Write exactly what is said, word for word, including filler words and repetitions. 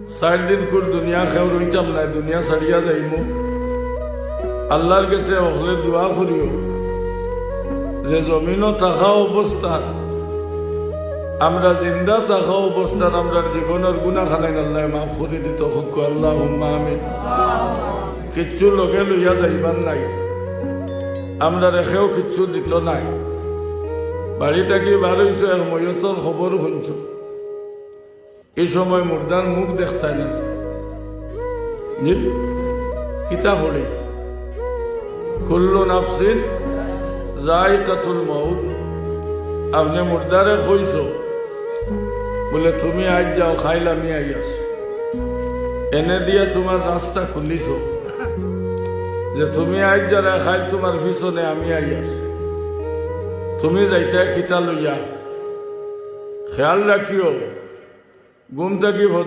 চাইর দিন কুর দুনিয়া কেউ রইতাম নায়, দুনিয়া ছাড়িয়া যাইমু। আল্লার গেছে হকলে দোয়া করিও যে জমিনো থাকা অবস্থাত, আমরা জিন্দা থাকা অবস্থাত আমরার জীবনর গুনা খানাইন আল্লায় মাফ করি দিতো। কউক্কা আল্লাহুম্মা আমিন। কিচ্ছু লগে লইয়া যাইবার নাই, আমরারে কেউ কিচ্ছু দিতো নায়। বাড়ি থাকি বার অইছো, এক ময়তর খবর হুনছো, ই সময় মুর্দার মুখ দেখতায় না। জি, কিতা বলে? কুল্লু নাফসিন যায়িকাতুল মাউত। আপনে মুর্দারে কইছো বুলে, "তুমি আইজ যাও, কাইল আমি আইয়ার।" এনে দিয়া তুমার রাস্তা খুলিছো যে তুমি আইজ যারায়, কাইল তুমার পিছনে আমি আইয়ার। তুমি যাইতায় কিতা লইয়া? খেয়াল রাখিও, ঘুম থাকি ফজর